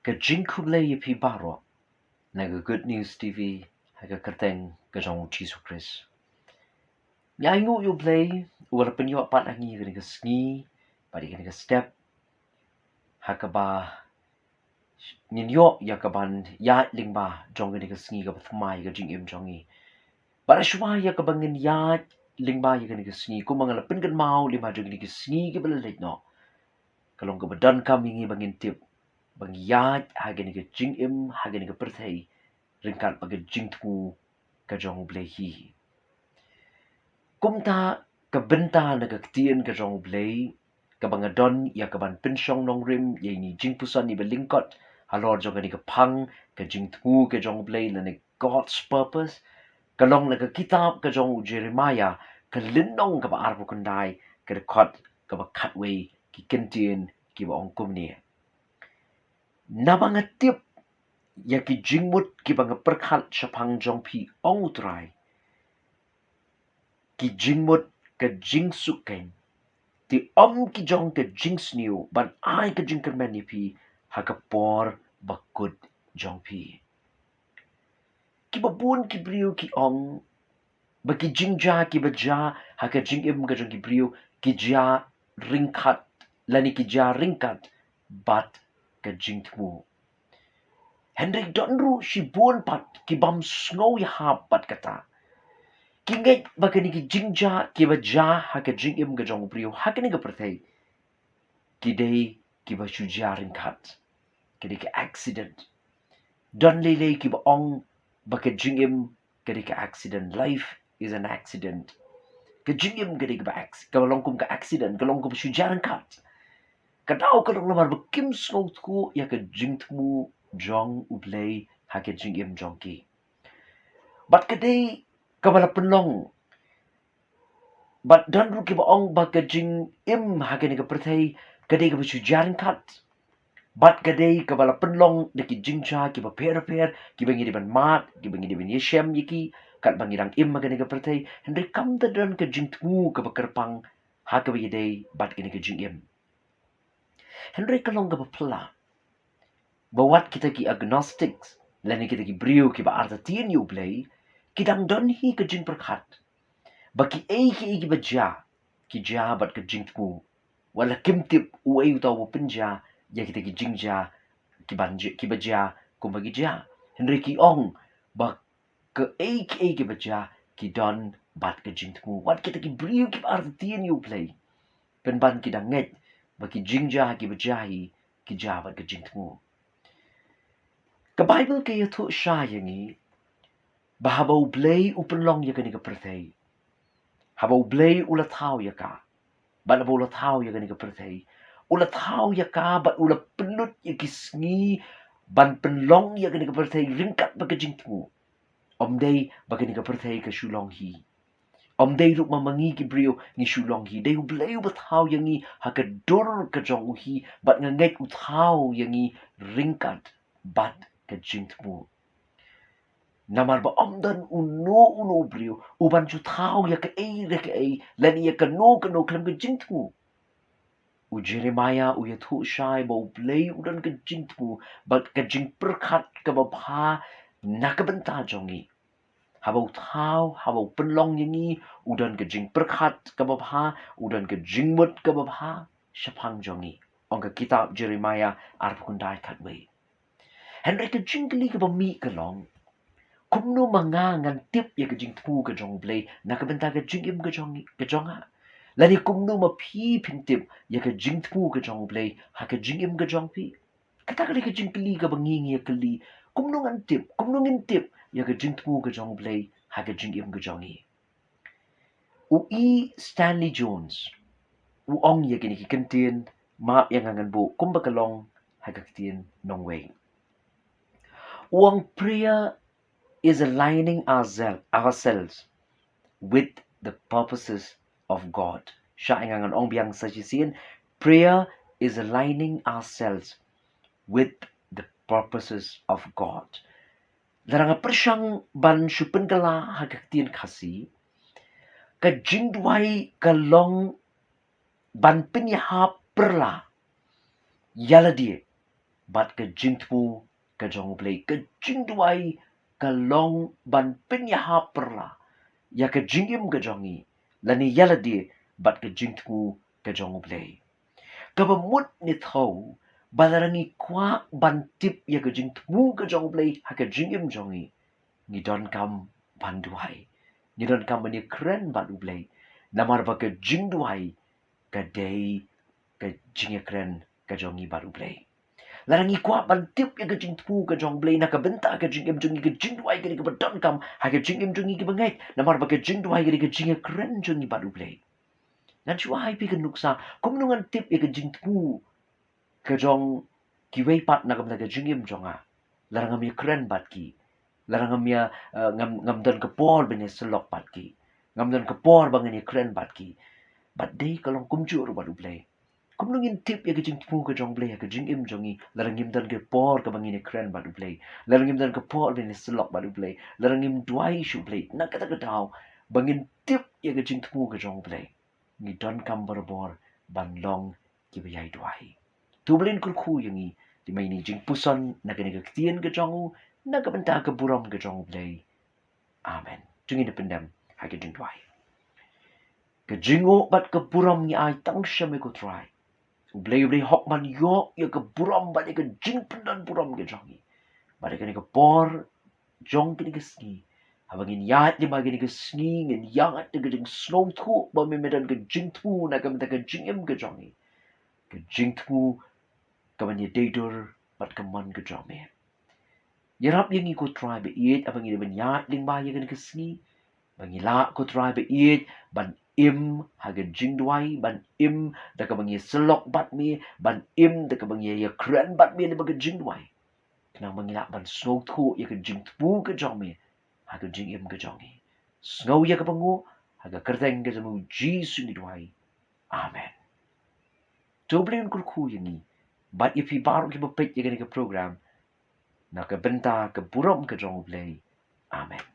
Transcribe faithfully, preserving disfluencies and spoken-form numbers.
Ka jingkhublei ïa phi baroh na ka Good News T V ha ka kyrteng ka jong u Jisu Khrist. Ngi ainguh ïa u Blei uba la pynïoh pat ha ngi kane ka sngi bad ïa kane ka step ha kaba ngin ïoh ïa kaban ïaid lyngba jong kane ka sngi kaba thymmai ka jingim jong ngi. Bad shuwa ïa kaba ngin ïaid lyngba ïa kane ka sngi, kumba nga la pynkynmaw lyngba jong kine ki sngi kiba la leit noh, ka long kaba donkam ïa ngi ba ngin tip, ba ngin ïaid ha kane ka jingim, ha kane ka pyrthei ryngkat bad ka jingthmu ka jong u Blei hi. Kumta ka bynta na ka ktien ka jong u Blei kaba nga don ïa kaban pynshong nongrim ïa ine i jingpuson iba lyngkot halor jong kane ka phang ka jingthmu ka jong u Blei lane God's purpose, ka long na ka kitab ka jong u Jeremiah, ka lynnong kaba arphew khyndai, ka dkhot kaba khatwei, ki kyntien kiba ong kumne: Naba nga tip ïa ki jingmut kiba nga pyrkhat shaphang jong phi, ong u Trai, ki jingmut ka jingsuk keiñ, te ym ki jong ka jingsniew, ban ai ka jingkyrmen ïa phi ha ka por bakut jong phi. Kiba bun ki briew ki ong ba ki jingjia kiba jia ha ka jingim ka jong ki briew ki jia ryngkat, lane ki jia ryngkat bad ka jingthmu. Hynrei don ruh shibun pat ki bym sngew ïahap bad kata. Ki ngeit ba kine ki jingjia kiba jia ha ka jingim ka jong u briew ha kane ka pyrthei ki dei kiba shu jia ryngkat, ki dei ki accident. Don lei lei kiba ong ba ka jingim ka dei ka accident. Life is an accident. Ka jingim ka dei kaba acc-, kaba long kum ka accident, ka long kaba shu jia ryngkat. Ka daw ka long namar ba kim sngewthuh ïa ka jingthmu jong u Blei ha ka jingim jong ki. Bad ka dei kaba la pynlong. Bad don ruh kiba ong ba ka jingim ha kane ka pyrthei ka dei kaba shu jia ryngkat. Bad ka dei kaba la pynlong da ki jingjia kiba pher pher, kiba ngi dei ban mad, kiba ngi dei ban ïashem ïa ki, katba ngi dang im ha kane ka pyrthei. Hynrei kam da don ka jingthmu kaba kyrpang ha kaba ïadei bad kane ka jingim. Hynrei ka long kaba phylla ba wat kita ki agnostics, lane kita ki briew kiba artatien ïa u Blei, ki dang don hi ka jingpyrkhat ba kiei kiei kiba jia, ki jia bad ka jingthmu. Wat la kim tip uei uta uba pynjia ïa kita ki jingjia kiban ji-, kiba jia kumba ki jia. Hynrei ki ong ba kaei kaei kiba jia ki don bad ka jingthmu. Wat kita ki briew kiba artatien ïa u Blei, pynban ki dang ngeit ba ki jingjia kiba jia hi ki jia bad ka jingthmu. Ka Baibl ka ïathuh shai ïa ngi ba haba u Blei u pynlong ïa kane ka pyrthei, haba u Blei u la thaw ïa ka, bad haba u la thaw ïa kane ka pyrthei, u la thaw ïa ka bad u la pynlut ïa ki sngi ban pynlong ïa kane ka pyrthei ryngkat bad ka jingthmu. Ym dei ba kane ka pyrthei ka shu long hi. Ym dei ruh ma ma ngi ki briew ngi shu long hi. Dei u Blei uba thaw ïa ngi ha ka dur ka jong u hi, bad nga ngeit u thaw ïa ngi ryngkat bad ka jingthmu. Namar ba ym don uno uno u briew uban shu thaw ïa kaei re kaei lane ïa kano kano khlem ka jingthmu. U Jeremiah u ïathuh shai ba u Blei u don ka jingthmu bad ka jingpyrkhat kaba bha na ka bynta jong ngi. Haba u thaw, haba u pynlong ïa ngi, u don ka jingpyrkhat kaba bha, u don ka jingmut kaba bha shaphang jong ngi, ong ka kitab Jeremiah arphew khyndai khatwei. Hynrei ka jingkylli kaba mih ka long, kumno ma nga ngan tip ïa ka jingthmu ka jong u Blei na ka bynta ka jingim ka jong, ka jong nga? Lane kumno ma phi phin tip ïa ka jingthmu ka jong u Blei ha ka jingim ka jong phi? Kata ka dei ka jingkylli kaba ngi ngi ïa kylli. Kumno ngan tip, kumno ngin tip ïa ka jingthmu ka jong u Blei ha ka jingim ka jong ngi? U E Stanley Jones u ong ïa kine ki kyntien, map ïa nga ngan buh kumba ka long ha ka ktien nongwei. U ong, prayer is aligning ourselves, ourselves with the purposes of God. Shah ïa nga ngan ong biang sa shisien, prayer is aligning ourselves with the purposes of God. Lada nga pyrshang ban shu pynkylla ha ka ktien Khasi, ka jingduwai ka long ban pynïahap pyrla ïa lade bad ka jingthmu ka jong U Blei. Ka jingduwai ka long ban pynïahap pyrla ïa ka jingim ka jong ngi, lane ïa lade bad ka jingthmu ka jong U Blei. Kaba mut ngi thaw ba lada ngi kwah ban tip ïa ka jingthmu ka jong U Blei ha ka jingim jong ngi, ngi donkam ban duwai. Ngi donkam ban ïakren bad U Blei. Namar ba ka jingduwai ka dei ka jingïakren ka jong ngi bad U Blei. Lada ngi kwah ban tip ïa ka jingthmu ka jong U Blei na ka bynta ka jingim jong ngi, ka jingduwai ka dei kaba donkam ha ka jingim jong ngi kiba ngeit. Namar ba ka jingduwai ka dei ka jingïakren jong ngi bad U Blei. Ngan shu ai phi ka nuksa kumno ngan tip ïa ka jingthmu ka jong kiwei pat na ka bynta ka jingim jong nga. Lada ngam ïakren bad ki, lada ngam ïa, eh, ngam, ngam don ka por ban ïasyllok bad ki, ngam don ka por ba ngan ïakren bad ki. Bad dei ka long kumjuh ruh bad U Blei. Kumno ngin tip ïa ka jingthmu ka jong U Blei ha ka jingim jong ngi lada ngim don ka por kaba ngin ïakren bad U Blei, lada ngim don ka por ban ïasyllok bad U Blei, lada ngim duwai sha U Blei? Na kata ka daw, ba ngin tip ïa ka jingthmu ka jong U Blei, ngi donkam barabor ban long kiba ïai duwai. To U Blei un kyrkhu ïa ngi lem ha kane ka jingpuson na kane ka ktien ka jong u, na ka bynta ka burom ka jong U Blei. Amen. To ngin ïa pyndem ha ka jingduwai. Ka jingnguh bad ka burom ngi ai tang sha me ko Trai. U Blei, U Blei hok, ban ïoh ïa ka burom bad ïa ka jingpyndonburom ka jong ngi. Bad ïa kane ka por jong kane ka sngi, haba ngin ïaid lem ha kane ka sngi, ngin ïaid da ka jingsngewthuh ba me, me don ka jingthmu na ka bynta ka jingim ka jong ngi. Ka jingthmu kaban ïadei dur bad ka mon ka jong me. Ïarap ïa ngi ko Trai ba ïeit, haba ngi dei ban ïaid lyngba ïa kane ka sngi, ba ngi lah ko Trai ba ïeit ban im ha ka jingduwai, ban im da kaba ngi ïasyllok bad me, ban im da kaba ngi ïakren bad me lyngba ka jingduwai. Khnang ba ngi lah ban sngewthuh ïa ka jingthmu ka jong me ha ka jingim ka jong ngi. Sngew ïa kaba nguh, ha ka kyrteng ka jong u Jisu ngi duwai. Amen. To U Blei un kyrkhu ïa ngi bad ïa phi baroh kiba peit ïa kane ka program, na ka bynta ka burom ka jong U Blei. Amen.